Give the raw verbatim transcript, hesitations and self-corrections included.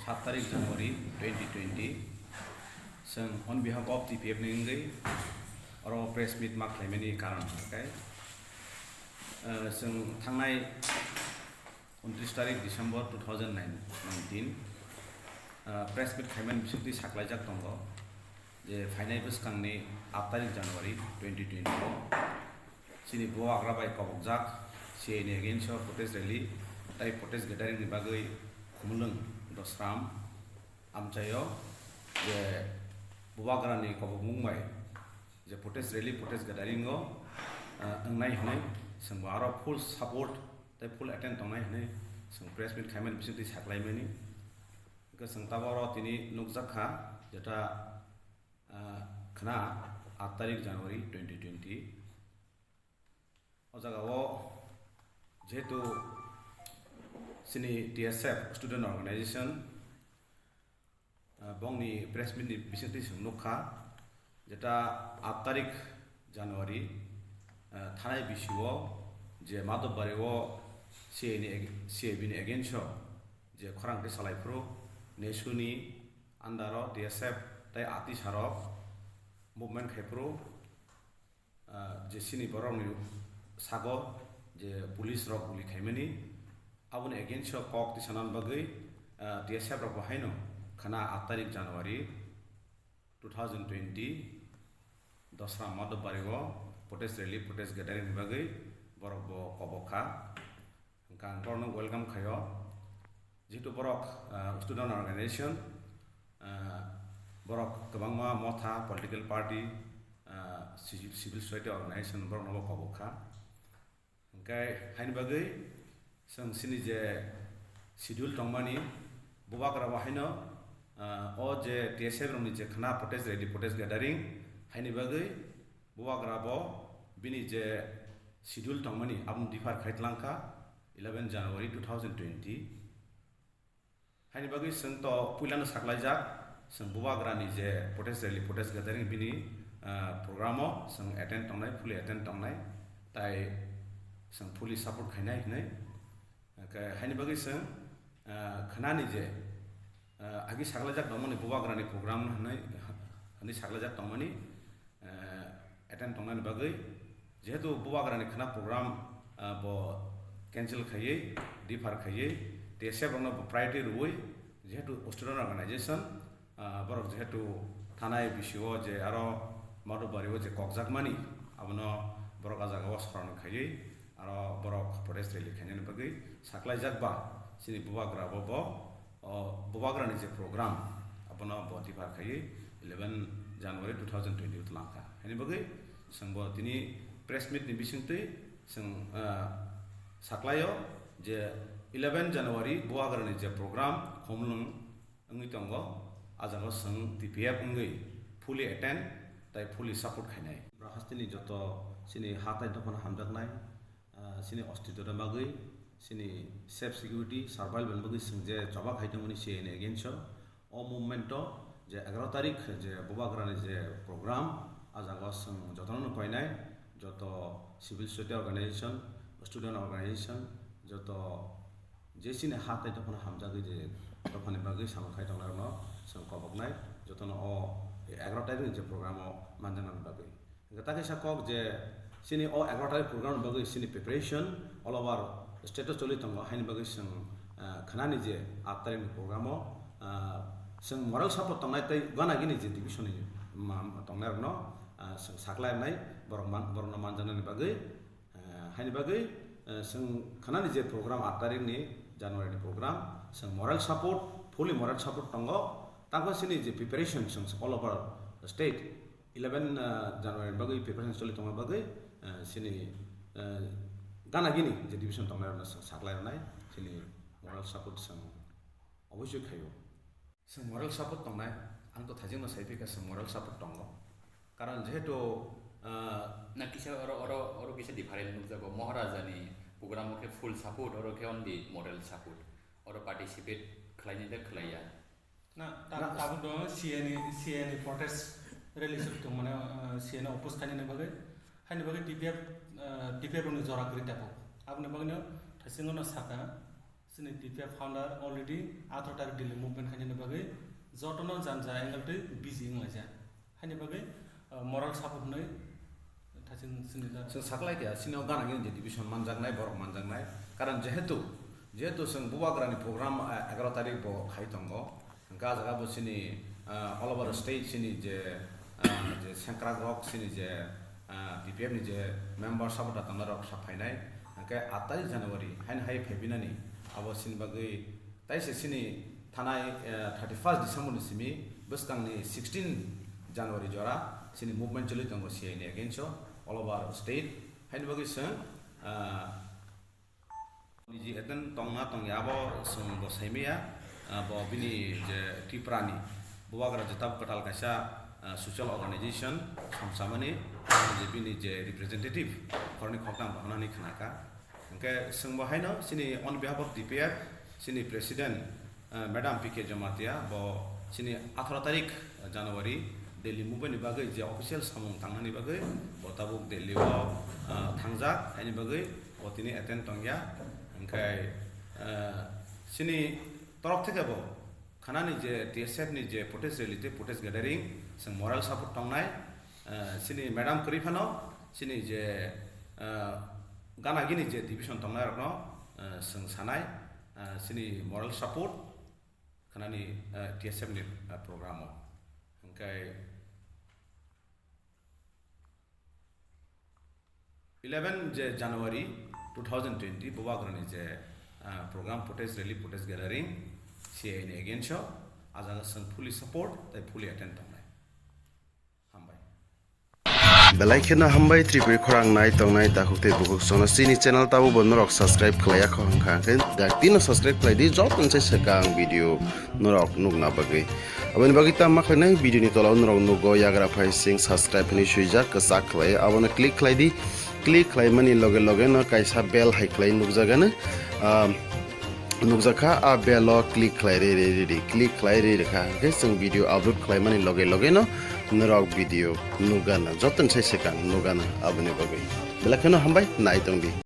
Saat tarik January twenty twenty, chwng on behalf of T P F ni wngwi oro press meet ma khlaimani karon hwnkhe, eh, chwng thangnai untris tarik December two thousand nineteen, eh, press meet khlaimani bisingtwi saklaijak tongo je phainai bwskangni aat tarik January twenty twenty o chini bubagra bai kobokjak C A A ni against o protest rally tei protest gathering ni bagwi Khumulwng Dosram amchaio je bubagrani kobokmung bai je protest rally, protest gathering o, ah, wngnai hwnwi chwngbo aro full support tei full attend tongnai hwnwi chwng press meet khaimani bisingtwi saklaimani. Hwnkhe chwng tabuk oro tini nukjak kha jeta, ah, khna aat tarik January twenty twenty. O jaga o jehetu chini T S F student organization, ah, bongni press meet ni bisingtwi chwng nukha, jeta aat tarik January, ah, thanai bisio je Madhobari o C A ni ag-, C A B ni against o je khorang twi salai phuru, nesu ni under o T S F tei atisarok movement khai phuru, ah, je chini borokni sago je police rok guli khaimani, aboni against o kok tisanani bagwi, ah, T S F rok bo haino khna aat tarik January two thousand twenty Dosra Madhobari o protest rally, protest gathering ni bagwi borok bo kobok kha. Hwnkhe ang borokno welcome khaio. Jehetu borok, ah, student organization, ah, borok kwbangma motha, political party, ah, civil, civil society organization borokno bo kobok kha. Hwnkhe haini bagwi chwng chini je schedule tongmani, bubagra bo haino, ah, o je T S F rokni je khna protest rally, protest gathering, haini bagwi bubagra bo bini je schedule tongmani abono defer khai tlang kha eleven January two thousand twenty. Haini bagwi chwng to puilano saklaijak, chwng bubagrani je protest rally, protest gathering bini, ah, program o chwng attend tongnai, fully attend tongnai, tai chwng fully support khainai hinwi. Hwnkhe haini bagwi chwng, ah, khnani je, ah, agi saklaijak tongmani bubagrani program hwnwi, hwnwi saklaijak tongmani, eh, attend tongnani bagwi, jehetu bubagrani khna program, eh, bo cancel khaiwi, defer khaiwi, T S F rokno bo priority rwwi, jehetu student organization, eh, borok jehetu thanai bisio je aro Madhobari o je kokjakmani, abono borok a jaga o soron khaiwi, aro borok protest rally khainani bagwi saklaijak ba, chini bubagra bo, bo o bubagrani je program, abono bo defer khaiwi eleven January two thousand twenty o twlang kha. Haini bagwi chwng bo tini press meet ni bisingtwi chwng, ah, saklaio je eleven January bubagrani je program Khumulwng wngwi tongo, a jaga chwng T P F wngwi fully attend tai fully support khainai. Bwrwi hasteni joto chini ha tai dophano hamjaknai, ah, chini ostitwni bagwi, chini safe security, survival ni bagwi chwng je choba khai tongmani C A A ni against o, o movement o je egaroh tarik je bubagrani je program, a jaga o chwng jotono no koinai, joto civil society organization, student organization, joto je chini ha tai dophano hamjagwi je dophani bagwi samung khai tongnai rokno chwng koboknai, jotono o egaroh tarik ni je program o manjaknani bagwi. Hwnkhe ta kaisa kok je chini o egaroh tarik program ni bagwi chini preparation all over state o choli tongo, haini bagwi chwng, ah, khnani je aat tarik ni program o, ah, chwng moral support tongnai tei gana gini je division ni ma-, tongnai rokno, ah, chwng saklai rwnai borok man-, borokno manjaknani bagwi, ah, haini bagwi, ah, chwng khnani je program aat tarik ni January ni program, chwng moral support, fully moral support tongo, tangkhe chini je preparation chwng all over state, eleven, ah, January ni bagwi preparation choli tongma bagwi, ah, chini, ah, gana gini je division tongnai rokno chwng saklai rwnai, chini moral support chwng obosoi khaio. Chwng moral support tongnai, ang to thajikno sai phika chwng moral support tongo. Karon jehetu, ah, na kisa oro, oro, oro kisa different nukjago, Maharaja ni program o khe full support, oro khe only moral support. Oro participate khlaini da khlaiya. Na, ta-, Na, tabuk do C A ni, C A ni protest rally suk tong mane, uh, C A ni oppose khainani bagwi, haini bagwi T P F, uh, T P F rokni jora kwrwi tabuk. Aboni bagwino thaisingo no saka, Chini T P F founder already atharo tarik Delhi movement khainani bagwi jotono jani jani angle twi busy wnglaijak. Haini bagwi, uh, moral support hwnwi thaching chini da. Chwng saklai kha, chini o gana gini je division manjaknai, borok manjaknai. Karon jehetu, jehetu chwng Bubagrani program, uh, egaroh tarik bo khai tongo. Hwnkhe ah jaga bo chini, ah, all over state chini je, ah, je sengkrak rok chini je, ah, B P F ni je member sabota tongnai rok sa phainai. Hwnkhe atai January haino hai phaibinani abo chini bagwi taise chini thanai, eh, thirty first December ni simi bwskangni sixteen January jora chini movement choli tongo C A A ni against o all over state. Haini bagwi chwng, ah, Niji eten tongna tongya abo chwng bo saimaya, ah, bo bini je Tripura ni Bubagra je tabuk kwtal kaisa, ah, social organization samsamani je bini je representative khoroknwi khoroktham bo hwnani khnakha. Hwnkhe chwng bo haino chini on behalf of D P F chini president, ah, Madam P K Jamatia bo chini atharo tarik January Delhi movement ni bagwi je official samung tangnani bagwi bo tabuk Delhi o, ah, thangjak, haini bagwi bo tini attend tongya. Hwnkhe, ah, chini torok theke bo khanani je T S F ni je protest rally tei protest gathering chwng moral support tongnai, ah, chini madam kwrwi phano chini je, ah, gana gini je division tongnai rokno, ah, chwng sanai, ah, chini moral support khanani, ah, T S F ni, ah, program o. Hwnkhe eleven je January two thousand twenty Bubagrani je, ah, program protest rally, protest gathering C A A ni against o, ah jaga chwng fully support tei fully attend tongnai. Hambai. Belai kheno hambai Tripuri khorang nai tongnai takhuk tei bukhuk sono chini channel tabo bo norok subscribe khlaiya kho hwnkha hwnkhe dak tino subscribe khlai di joto se swkang video norok nukna bagwi. Aboni bagwi tamo khlainai video ni tola o norok nugo yagra phai sing subscribe hinwi swijak kwchak khlai abono click khlai di, click khlai mani loge loge no kaisa bell hai khlai nukjagano, ah, nukjakha, ah bell o click khlai ri ri ri ri click khlai ri rikha hwnkhe chwng video upload khlai mani loge loge no norok video nukgana joto se swkang nukgana aboni bagwi belai kheno hambai nai tongdi.